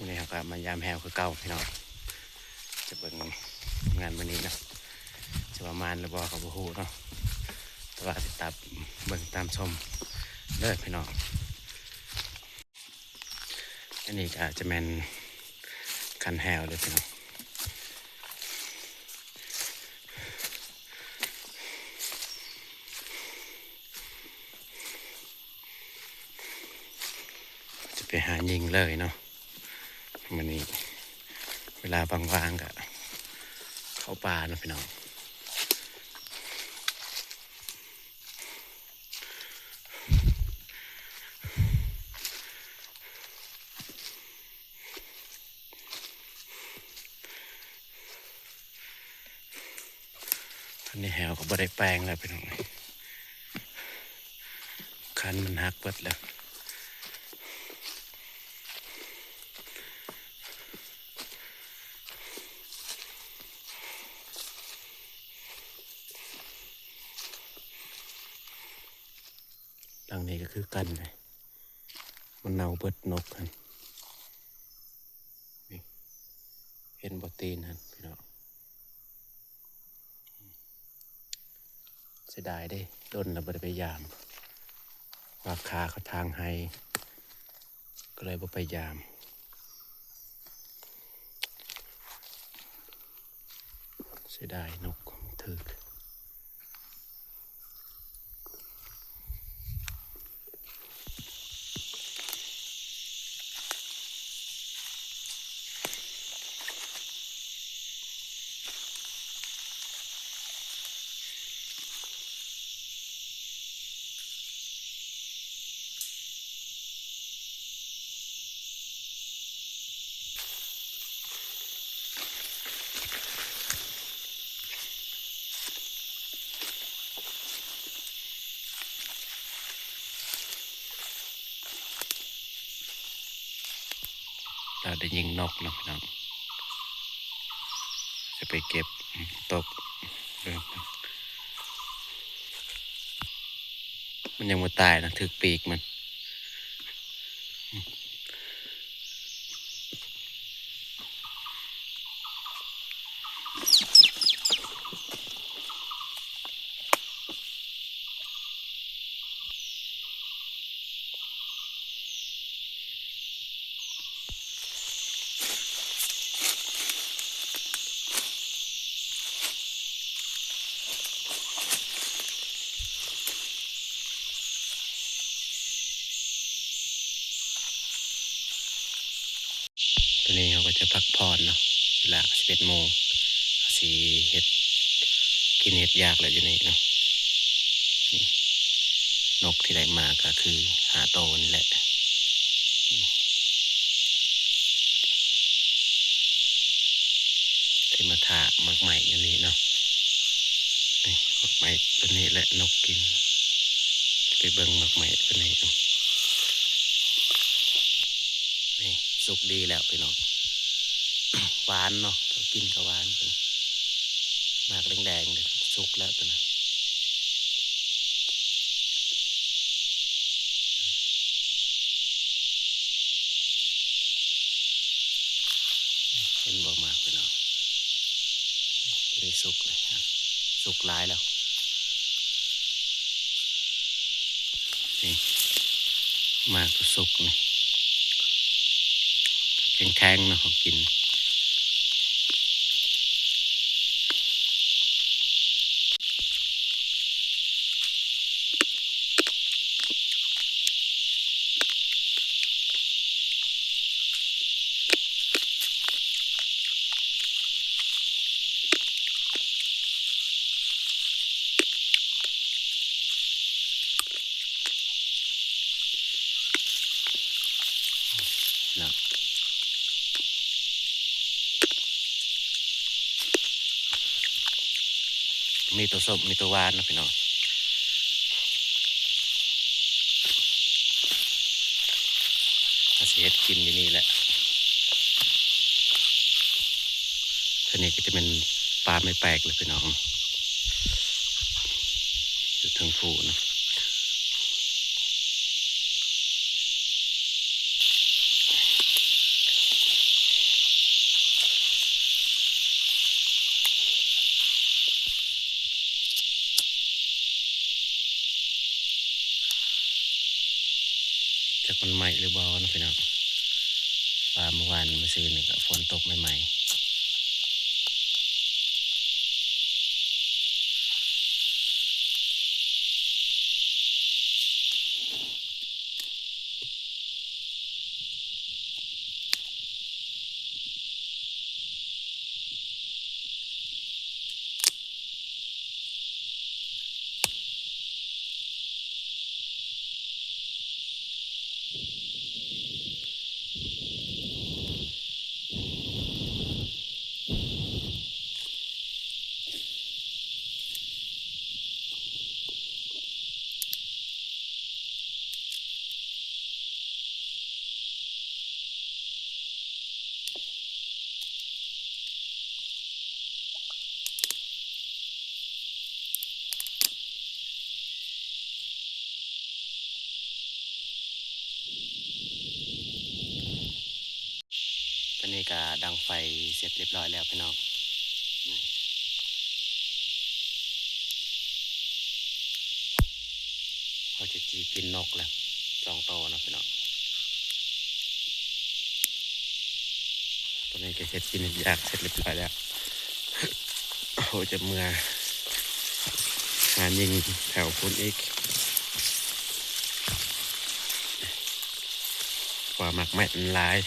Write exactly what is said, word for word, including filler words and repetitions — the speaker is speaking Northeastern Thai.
วันนี้เราก็มายามแฮวคือเก่าพี่น้อง จะเบิ่งงานมื้อนี้เนาะ จะประมาณหรือบ่ก็บ่ฮู้เนาะ แต่ว่าติดตามเบิ่งตามชมเด้อพี่น้อง อันนี้ก็อาจจะแม่นคันแฮวเด้อพี่น้อง จะไปหายิงเลยเนาะ มื้อนี้เวลาว่างๆก็เข้าป่าเนาะพี่น้อง อันนี้แฮวก็บ่ได้แปลงแล้วพี่น้อง คันมันหักเบิดแล้ว หลังนี้ก็คือกันเลย มันเน่าเบิดนกหั่น นี่ เห็นบ่ตีนหั่นพี่น้อง เสียดายเด้ โดนแล้วบ่ได้ไปยาม ว่าขาเขาทางไฮ ก็เลยบ่ไปยาม เสียดายนกของถืก เราได้ยิงนกเนาะพี่น้อง จะไปเก็บตก มันยังบ่ตายนะ ถืกปีกมัน ตอนนี้เราก็จะพักผ่อนเนาะ เวลาสิบเอ็ดโมง สิเฮ็ด กินเฮ็ดอยากแล้วอยู่นี่เนาะ นี่ นกที่ได้มาก็คือห้าโตนี่แหละ ที่มาถ่าหมากไม้อยู่นี่เนาะ นี่หมากไม้ตัวนี้แหละนกกิน ไปเบิ่งหมากไม้ตัวนี้เนาะ นี่สุกดีแล้วพี่น้อง หวานเนาะ เขากินก็หวาน หมากแดงๆเนี่ยสุกแล้วตัวนั้น เห็นบ่หมากพี่น้อง ตัวนี้สุกเลยครับ สุกหลายแล้ว นี่ หมากก็สุกนี่ แข็งๆเนาะ เขากิน เนาะ มีตัวส้ม มีตัวหวานเนาะพี่น้อง อาจสิเฮ็ดกินอยู่นี่แหละ เท่านี้ก็จะเป็นป่าไม้แปลกเลยพี่น้อง อยู่ทางพูนนะ จักมันไหม้หรือบ่เนาะพี่น้อง ว่าเมื่อวานมื้อซืนนี่ก็ฝนตกใหม่ๆ ตอนนี้ก็ดังไฟเสร็จเรียบร้อยแล้วพี่น้อง เขาจะจีกินนกแล้ว สองตัวเนาะพี่น้อง ตอนนี้ก็เฮ็ดกินเฮ็ดอยากเสร็จเรียบร้อยแล้ว เขาจะเมือหายิงแถวพุ้นอีก ว่าหมากไม้มันหลาย